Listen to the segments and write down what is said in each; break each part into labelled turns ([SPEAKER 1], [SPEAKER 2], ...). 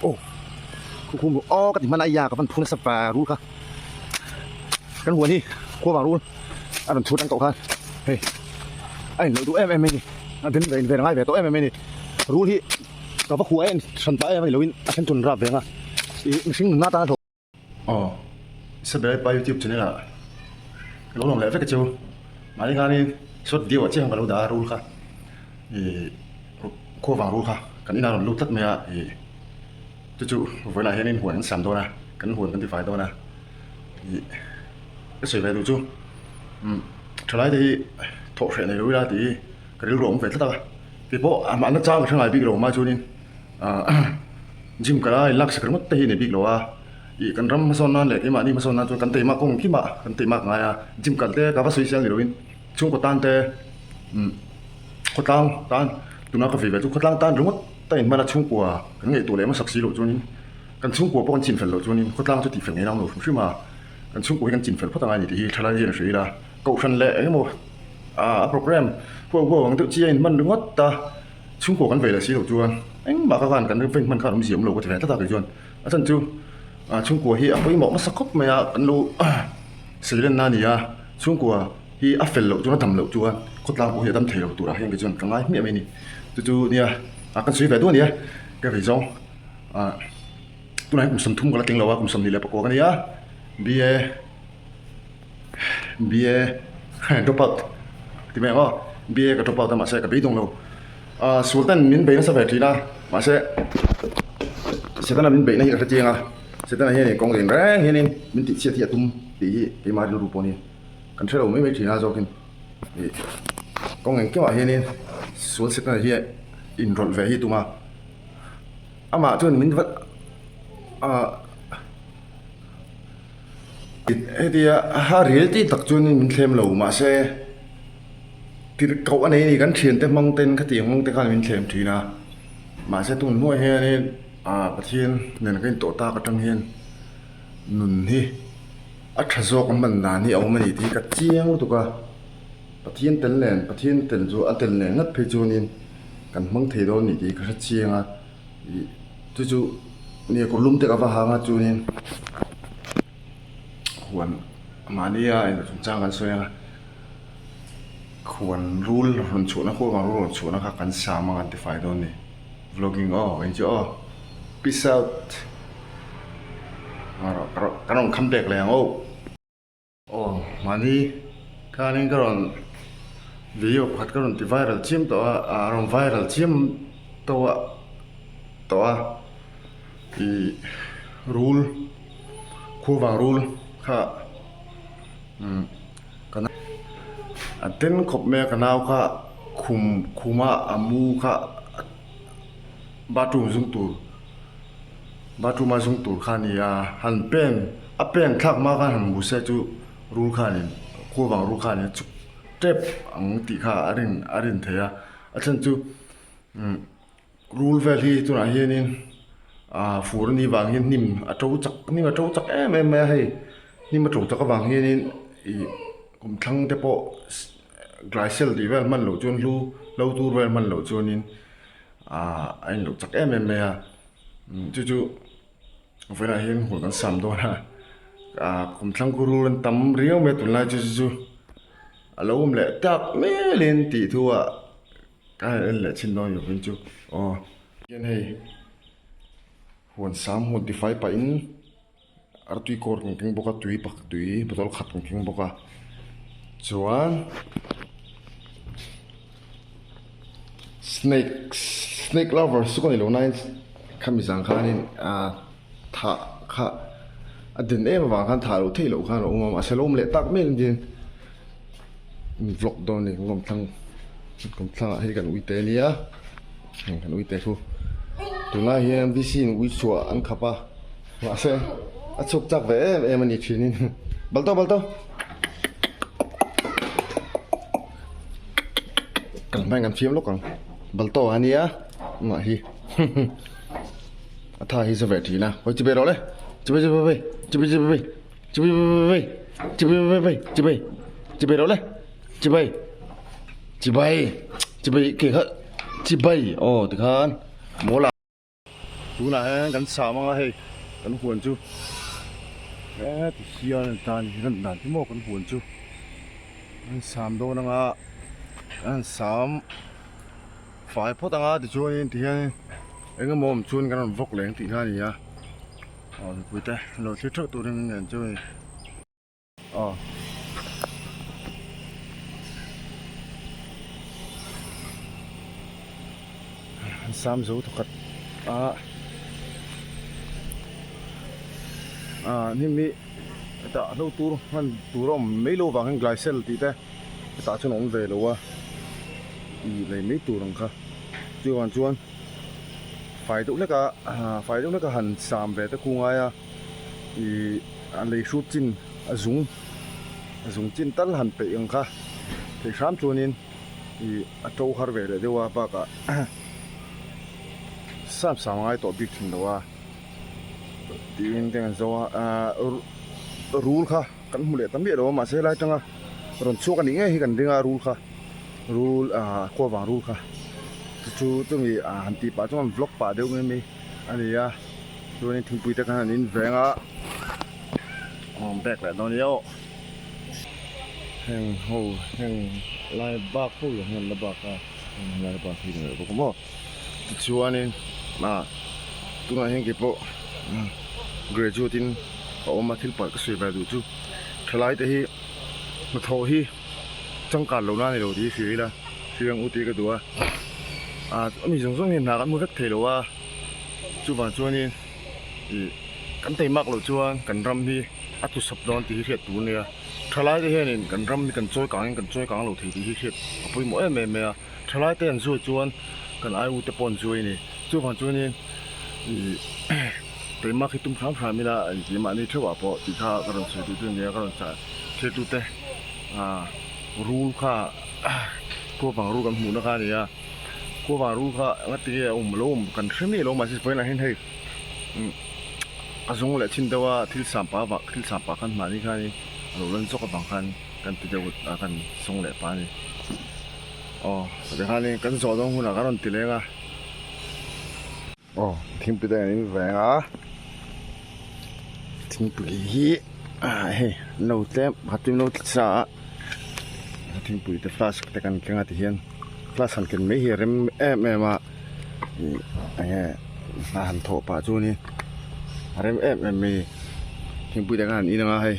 [SPEAKER 1] Aw khu khu aw ka ti hman a ia ka van phu nasa va rul kha kan huan hi khua vang rul a rawn chhut ang tawh khan hei a inlo duh em em mai ni a den ve in ven a ngai ve tawh em em mai ni rul hi ka va khuh a en hran pah em a ni loin a then chun rap ve ang a ih mihring nunna atana hlawh Aw Isabel pa youtube channel ah ka lo lawm leh vek a chu mahni khanin short video ah chiah khan ka lo dah a rul kha ih khua vang rul kha kan inah a rawn lut tlat mai a ih chu chu vawiinah hianin huan an siam dawn a kan huan kan tifai dawn a ih ka sawi ve duh chu umm thalai te hi thawh hreh nei lo ila tih hi ka rilru a awm ve tlat a keipawh mahna chang ka hre ngai bik lo mahse chuanin ahh gym kala in lak sak ringawt te hi a ni bik lo a ih kan ram hmasawn nan leh keimahni hmasawn nan chuan kan teima kawng kim a kan teima ka ngai a gym kal te ka va sawi sial ni loin chhungkaw tan te umm khawtlang tan tuna ka vei ve chu khawtlang tan ringawt a inhman a chhungkua kan ngaihtuah leh hmasak si loh chuanin kan chhungkua pawh kan chin fel loh chuanin khawtlang chu tih fel ngei nang lo hrim hrim a kan chhungkua hi kan chin fel phawt angai a ni tih hi thalai hian a hria ila kohhran leh eng emaw ah a program huau huau ang deuh chi a inhman ringawt a. Chhungkaw kan vei leh si loh chuan engmah ka khan kan vei hman khan awmzia awm lo ka ti ve tlat a kei chuan a chhan chu ah chhungkua hi a pawimawh hmasa khawp mai a kan lo seilenna a ni a chhungkua hi a fel loh chuan a dam loh chuan khawtlang pawh hi a dam thei lo turah hian kei chuan ka ngai hmiah mai a ni chu chu nia ah kan sawi ve duh a ni a ka vei zawng ah tunah hian kum 30 ka la tling lo a kum 24 ka ni a B A. B A drop out ti mai ang aw B A ka drop out a mahse ka beidawng lo ah sual ten min bei nasa ve thin a mahse setana min beihna hi ka hre chiang a setana hian in kawng reng reng hianin min tih chhiat hi a tum tih hi keimah rilru pawh a ni kan hre lo mai mai thin a zawkin ih kawng engkimah hianin sual setana hi inrawlh ve hi a tum a amah chuan min va ah. Hetia a rel tih tak chuan min thlem lo mahse tirhkoh a nei a ni kan thiante hmang ten khatiang hmang te khan min thlem thin a mahse tun hnuai hianin ah Pathian nen ka intawh tak atang hian nun hi a tha zawk a hman dan hi a awm a ni tih hi ka chiang lutuk a Pathian tel nen Pathian tel chu a tel nen ngat phei chuanin kan hmang thei dawn a ni tih hi ka hre chiang a. Ih chu chu nia kawr lum te ka va hang a chuanin huan mahnia eng chungchang kan sawi ang a huan rul rawn chhuahna khaw vang rul rawn chhuahna kha kan sam a kan tifai dawn a ni vlogging aw eng chu aw peace out kan rawn come back leh ang aw. Aw mahni khanin ka rawn video pakhat ka rawn ti viral chiam tawh a ah rawn viral chiam tawh a tawh a ih rul khuavang rul kha umm ka a den khawp mai a ka nau kha khum khuma a mu kha bathroom zung tur. Bathroom a zung tur kha a ni a, han pen a pen thlak hma khan han hmu se chu rul khanin khuavang rul khanin a chuk tep ang tih kha a rin a rin theih a, a chhan chu umm rul vel hi tunah hianin ah fur a nih vang hian hnim a to chak hnim a to chak em em mai a hei hnim a to chak avang hianin ih kumthlang te pawh glycel tih vel hman loh chuan hlu hlo tur vel hman loh chuanin ah a inloh chak em em mai a chu chu vawiinah hian hmun kan sam dawn a ah kumthlang khu rul an tam riau mai a tunlai chu chu chu a lo awm leh tak melin tih thu ah ka han en leh chhin dawn lovin chu aw hian hei huan sam huan tifai pahin. Artui kawr kan keng bawk a tui pak tui bottle khat kan keng bawk a chuan snake snake lovers chu ka ni lo nain khami zang khanin ah thah kha a den em avang khan thah loh theih loh khan a awm a mahse lo awm leh tak mai ang tin vlog dawn a ni kan kawmthlang kawmthlang ah hei kan uite a nia heng kan uite khu tunlai hian V C in ui chhuah an khap a. Mahse a chhuk chak ve em em a ni thinin Balto Balto Kan hmang kan fiam lawk ang Balto a nia mah hi a tha hi za ve thin a hawi chibai rawh le chibai chibai chibai chibai chibai chibai chibai chibai chibai chibai rawh le chibai chibai chibai ke kha chibai aw tikhan mawl ah. Tunah hian kan sam anga hei kan huan chu heti hian a ni ta a ni ran dan hi maw kan huan chu an sam dawn anga an sam fai phawt anga tichuanin tihianin eng emaw awm chuan kan rawn vawk leh ang tih kha a ni a aw mipui te lo thlir theuh turin min ngen chu a ni. Aw. An sam zo thawkhat a. Ah hnim hi hetah hlo tur hman tur a awm mai lo vang hian glycel tih te hetah chuan a awm ve lo a ih lei mai tur ang kha chuvang chuan fai deuh hlek a fai deuh hlek a han sam ve te khu ngai a. Ih a lei hrut chin a zung a zung chin tal han peih ang kha theih hram chuanin ih a to har ve leh deuh a bakah sam sam a ngai tawh bik thin lo a tiin te kan zo a ah rul kha kan hmu leh ta miah lo a mahse helai atanga rawn chhuak a nih ngei hi kan ring a rul kha rul ah khuavang rul kha chu chu chumi ah han tih pah chuan vlog pah deuh mai mai a ni a. Chuanin thingpui te khan an in veng a awm bek leh dawn nia aw heng ho heng lai bak ho lo hian la bak a heng lai bak hi ni leh bawk a maw tichuanin ah tunah hian keipawh graduate in ka awm a thil palh ka sawi ve duh chu thalai te hi hnathawh hi changkan lohna a ni lo tih hi hria ila hria ang u tih ka duh a ah ami zawng zawng hi hna kan hmu vek thei lo a. Chuvang chuanin ih kan teimak loh chuan kan ram hi a tusawp dawn tih hi hriat tur a nia. Thalai te hianin kan ram hi kan chawi kangin kan chawi kang lo thei tih hi hriat a pawimawh em em mai a. Thalai te an zuai chuan kan ai u te pawh an zuai a ni. Chuvang chuanin ih teimak hi tum hram hram ila keimahni theuhah pawh tih kha ka rawn sawi duh chu a nia ka rawn chah thirtute ah rul kha khuavang rul kan hmuhna kha a ni a. Khuavang rul kha nga tinge a awm lo awm kan hre miah lo mahse vawiin ah hian hei a zawng leh chin deuh a thil sam pah avang thil sam pah khan mahni khanin a lo lan zawk avang khan kan ti deuh a kan zawng leh pah a ni aw tikhanin kan zawh dawn hunah kan rawn ti leng a aw thingpui te an in veng a thingpui hi hei an lo tlem pakhat chu an lo tla sa a thingpui te flask te kan keng a tihian flask han ken mai hi a rem em em a ih enge hna han thawh pah chuanin a rem em em mai thingpui te khan an in anga hei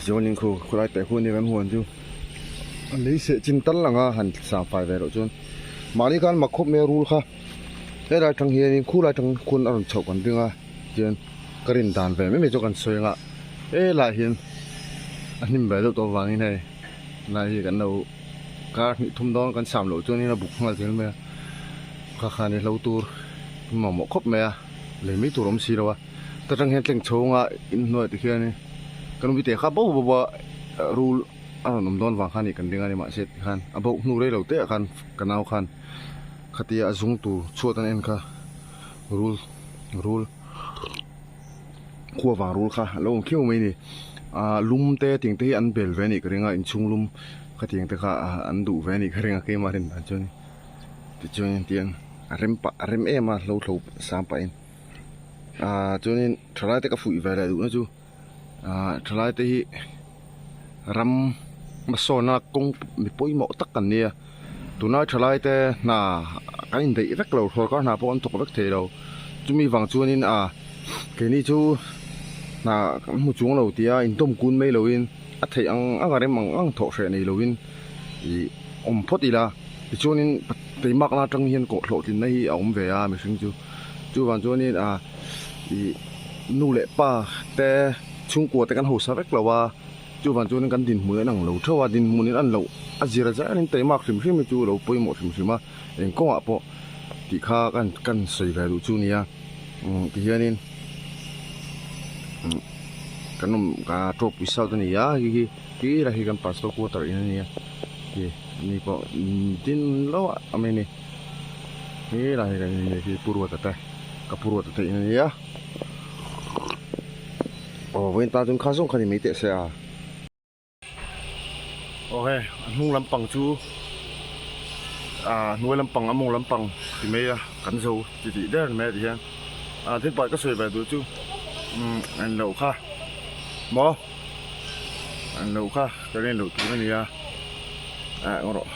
[SPEAKER 1] chuanin khu khulai peh hun hi kan huan chu a lei seh chin tal ang a han sang fai ve loh chuan mahni khan mak khawp mai a rul kha helai atang hianin khulai atang khuan a rawn chhoh kan ring a tichuan ka rin dan ve mai mai chu kan sawi anga helaiah hian a hnim ve deuh tawh avangin hei helai hi kan lo kar hnih thum dawn kan sam loh chuanin a buk nghal zel mai a kha khan i hlo tur mamawh khawp mai a lei mai tur a awm si lo a. Ta tang hian tleng chhunga inhnuai te khianin kan ui te kha bo bo a rul a rawn awm dawn vang khan ih kan ring a ni mahse tikhan a bo hnu rei lo te ah khan ka nau khan khatia a zung tur chhuat an en kha rul rul khua vang rul kha a lo awm khiau mai a ni ah lum te tiang te hi an bel ve a nih ka ring a inchhung lum khatiang te kha an duh ve a nih ka ring a keimah rin dan chuan tichuan tiang a rem pah a rem em a hlo thlo sang pahin. Ahh chuanin thalai te ka fuih ve leh duhna chu ahh thalai te hi ram hmasawnna kawng mi pawimawh tak kan nia tunlai thalai te hna kan indaih vek lo sawrkar hna pawh an thawk vek thei lo chumi vang chuanin ahh keini chu hna kan hmu chuang lo tia intawm kun mai loin a theih ang ang a rem ang ang thawh hreh nei loin ih awm phawt ila tichuanin teimakna atang hian kawh hlawhtlinna hi a awm ve a mihring chu. Chuvang chuanin ah ih nu leh pa te chhungkua te kan hausa vek lo a, chuvang chuanin kan dinhmun an ang lo theuh a, dinhmun in an loh a zir a zaiin teimak hrim hrim hi chu lo pawimawh hrim hrim a, eng kawngah pawh tih kha kan kan sawi ve duh chu a nia umm tihianin umm kan awm ah tawpui south a ni a hei hi khi lai hi kan pastor quarter in a nia ni pawh din lo ah a awm a ni. He lai hi kan in hi Pu Ruata te ka Pu Ruata te in a nia aw vawiin tan chuan kha zawng kha ni mai teh se a. Aw hei a hnung lampang chu ah hnuai lampang a mawng lampang ti mai a kan zo ti tih der mai a ti hian ah thil pakhat ka sawi ve duh chu umm an loh kha maw an loh kha ka rin loh tur a ni a ah eng rawh.